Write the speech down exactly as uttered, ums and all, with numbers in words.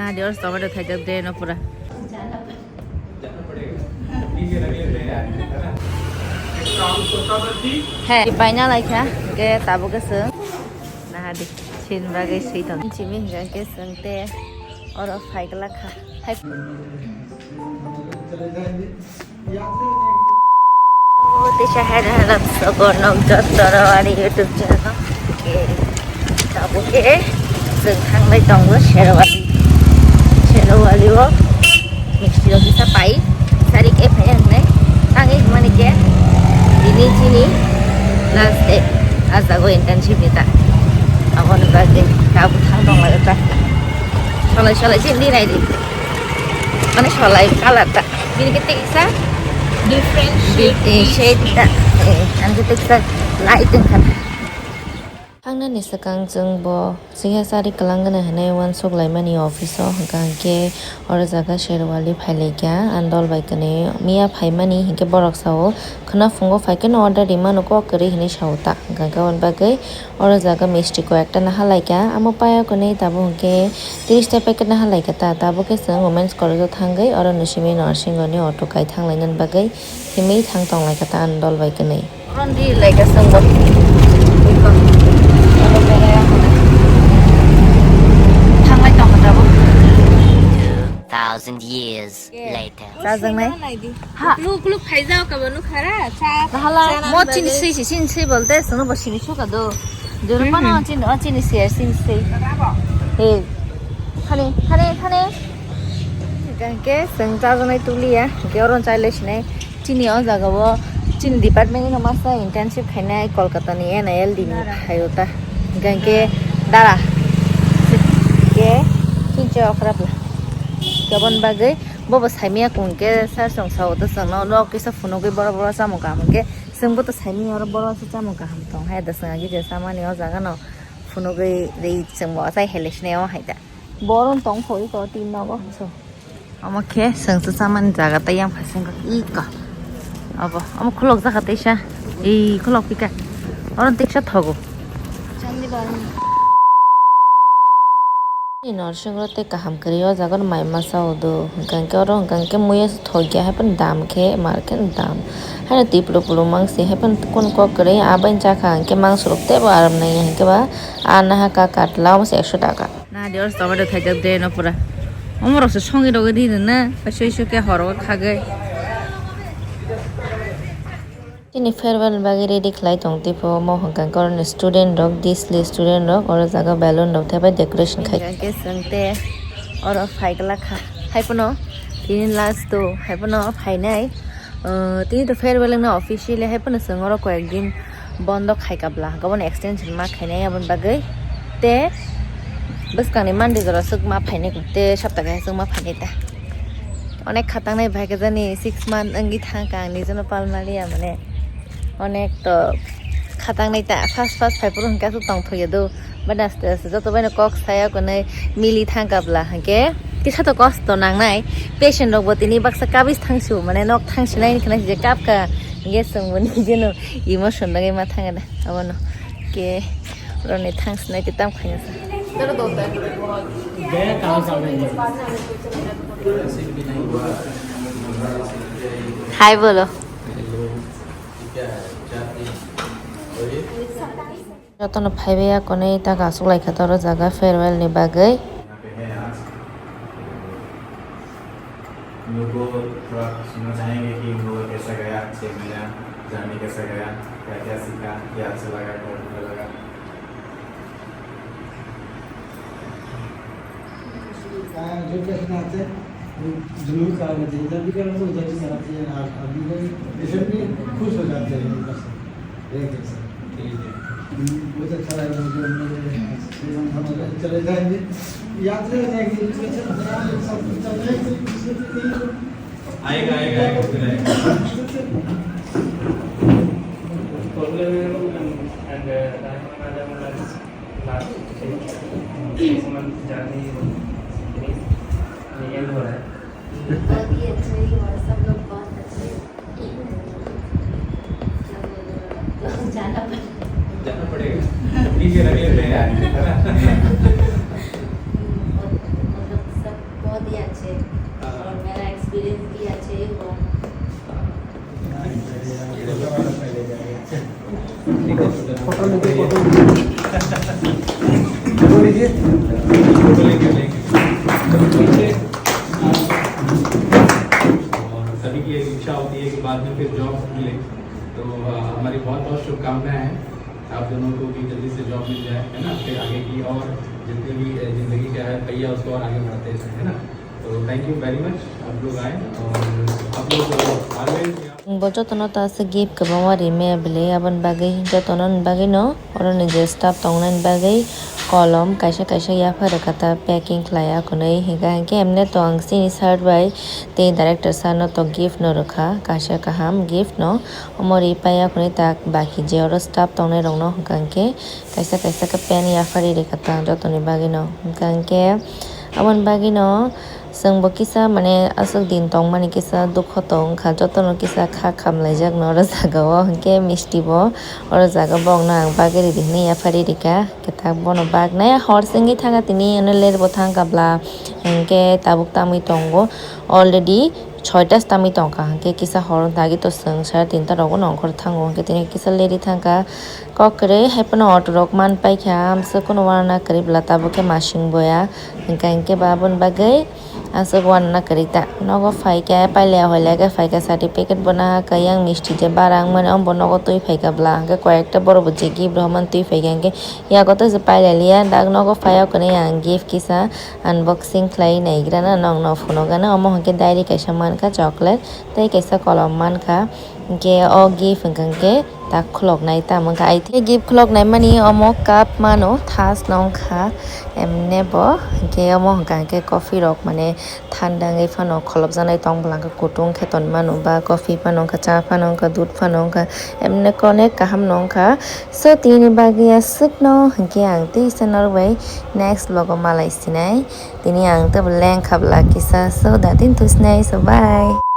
Ah, dia harus tomato thajak de no pura. He, paina laikha, ke tabuk se. Nah, di, sin bagai sui tong. Chimi hingga ke sengte, oro phaikla kha. Hai. Tisa hai hai lap sogo nok joto ro ani YouTube channel. Oke. Tabuk ke seng thanglai tongo Sherwali. Sherwali o mixture o kisa pai. Sari ke phai ang nai. Tang ik mani ke. Dini chini last day. Asago internship ni ta. Aboni bagwi tabuk thang tong lai ta. Solai solai chini nai di. Mane solai color ta. Bini ke teksa different shade, eh, shade ta. Eh, ang ke teksa light wngkha. Thangnani swkang chwng bo swiya sari kwlangwna hinwi uansuk laimani office o, hwnkha hwnkhe oro jaga Sherwali phailaikha, ang dol bai kwnwi miya phaimani hinkhe borok sao khwna phungo phaikhe no order rimano kok kwrwi hinwi sao ta, hwnkha hwnkhe aboni bagwi oro jaga misti koi ekta nahalaikha, amo paya kwnwi tabuk hinkhe tris ta packet nahalaikha ta, tabuk khe chwng women's college o thangwi oro no simi nursing ni auto kai thanglainani bagwi himwi thang tonglaikha ta ang dol bai kwnwi. Ron di lai ka sung bo. Thanglai tong kha tabuk. Two thousand years later. Cha jang nai. Ha. Kluk kluk khai jao ka banu khara. Cha. Nahala. Mo chini sui si, chini sui bolte sunu bo sini suka do. Juru mano chini, o chini si, chini sui. He. Khani, khani, khani. Hingke sung cha jang nai tuliya. Hingke oron chai le sinai. Chini o jaga o chini department ni masa internship khainai Kolkata ni N I L D ni phaio ta. Hingke dara ke chincha okra bla. Kebon bagwi bobo saimia kung ke sar song sao ta song no nok kisa phunugwi boro boro chamung kaham ke sung bo to saimia oro boro se chamung kaham tong hai da sung agi je samani o jaga no phunugwi ri sung bo achai hele sinai o hai da. Boron tong phoi ko tin nogo so. Omo khe sengsa chamani jaga tei yang phai sengkha iko. Obo, omo khulok jakha teisa. Ei khulok pika. Oro teksa thogo. Ni nor sengro tei kaham kwrwi o jaga no mai masa o do. Hwnkhe oro hwnkhe muya thokya hai phano dam khe mar khe dam. Haino twi pulu pulu mangsi hai phano kun kok kwrwi abai jakha hwnkhe mangsurok teibo aram nai hwnkhe ba a naha ka katla omo se ekso taka. Na, dia harus tomato thajak de no pura. Omo rok se songi rogwi di na, paisa isu ke horo khagwi. Chini farewell bagwi ready khlai tong tipo, omo hwnkha khe oroni student rok, Disli student rok, oro jaga balloon rok thepai decoration khai. Hwnkha khe chwng te oro phai glak kha. Hai phano tini last o, hai phano phainai. Uh, tini to farewell wngna officially, hai phano chwng oro koyek din bondo khai kabla, hwnkhe bono extension ma khainai aboni bagwi. Te bwskangni Monday jora swk ma phainai, te sapta kaisa swk ma phainai ta. Onek khatangnai bai khe jani six month wngwi thangkha ang, nijeno pal maliya mane. Onek to khatangnai ta, first first phai phuru hwnkhe aswk tongthokya do. Bini aste aste joto baino kok saya kwnwi mili thang kabla hwnkhe kisa to kosto nangnai. Patient rok bo tini baksa kabis thangsu mane nok thangsinai khna je kap kha hwnkhe chwng bo nijeno emotion dagwi ma thanga da abono ke roni thangsinai te tam khaina sa. Hai bolo. Jotono phaibai ya konwi ta kasuk lai kha toro jaga farewell ni bagwi. उनको थोड़ा सुनना चाहेंगे कि उन लोगों का कैसा गया छह महीना, जर्नी कैसा गया, क्या क्या सीखा, क्या अच्छा लगा, क्या बुरा लगा। जो प्रश्न आते हैं, वो जरूर करना चाहिए। जब भी करो तो उधर भी करना चाहिए। और अभी वो patient भी खुश हो जाते हैं उनका सब। ठीक है सर। ठीक है। हम्म, बहुत अच्छा लगा मुझे, उन्होंने चले जाएंगे। याद रहे जाएंगे। आएगा, आएगा, आएगा, फिर आएगा। Last six month journey finish, ये end हो रहा है। बहुत ही अच्छा ही हुआ, सब लोग बहुत अच्छे। क्या बोल रहे हो? तो जाना पड़ेगा। जाना पड़ेगा। ठीक है, लगे, लगे आएंगे, है ना? बहुत, मतलब, सब भी अच्छे, और मेरा एक्सपीरियंस भी अच्छे ही हुआ। फोटो लेके, फोटो लेके। फोटो लीजिए। फोटो लेके लेके। और सभी की एक इच्छा होती है कि बाद में फिर जॉब मिले। तो अ, हमारी बहुत बहुत शुभकामनाएं हैं आप दोनों को कि जल्दी से जॉब मिल जाए, है ना? फिर आगे की और जितनी भी अ, जिंदगी का है पहिया, उसको और आगे बढ़ाते जाए, है ना? तो थैंक यू वेरी मच, आप लोग आए और आप लोग always Bo jotono ta aswk gift kwbangma rimaya bwle, aboni bagwi jotono ni bagwino oroni je staff tongnani bagwi kolom kaisa kaisa yapharwi kha ta packing khlai akhwnwi. Hinkha hinkhe emne to ang chini side bai tei director sir no to gift no rwkha, kaisa kaham gift no omo ri pai akhwnwi ta baki je oro staff tongnai rokno hinkha hinkhe kaisa kaisa khe pen yapharwi rwkha ta jotoni bagwino. Hinkha hinkhe aboni bagwino. Chwng bo kisa mane aswk din tongmani kisa dukho tong wngkha, jotono kisa kha khamlaijakno oro jaga o, hinkhe misti bo oro jaga bokno ang bagwi ridi hinwi yapharwi rikha, kwthak bono baknai hor se wngwi thangkha tini, ano ler bo thangkha bla, hinkhe tabuk tamwi tongo already soita se tamwi tongkha, hinkhe kisa hor dagi to chwng sare tinta rogo nongkhor thango, hinkhe tini kisa leri thangkha. Kok kwrwi hai phano auto rok man paikha, amswk kheno uanana kwrwi bwla tabuk khe masing boya. Hinkha hinkhe ba aboni bagwi aswk uanana kwrwi ta. Nogo phaikhe pailaya hoilai khe phaikha certificate bo nahakha, yang misti je bara wngmani omo bo nogo twi phaikha bwla. Hinkhe koyekta borok bo je gift rohormani twi phaikha hinkhe yago to je pailaliya. Dak nogo phai o kwnwi ang gift kisa unboxing khlai naigrana nokno phunukgana. Omo hinkhe diary kaisa mankha chocolate tei kaisa kolom mankha. Hinkhe o gift hinkha hinkhe tak khuloknai tamo wngkha. I think gift khuloknai mani omo cup mano thas no wngkha emne bo. Hinkhe omo hinkha hinkhe coffee rok mane thanda wngwi phano kholopjaknai tong bwla wngkha, kutung khe tonmano ba coffee phano wngkha, cha phano wngkha, dudh phano wngkha, emne khe onek kaham no wngkha. So tini bagwi aswk no hinkhe ang tei se norok bai next vlog o malai sinai. Tini ang tei bo lengkha bwla kisa, so da tin thus nai, so bye.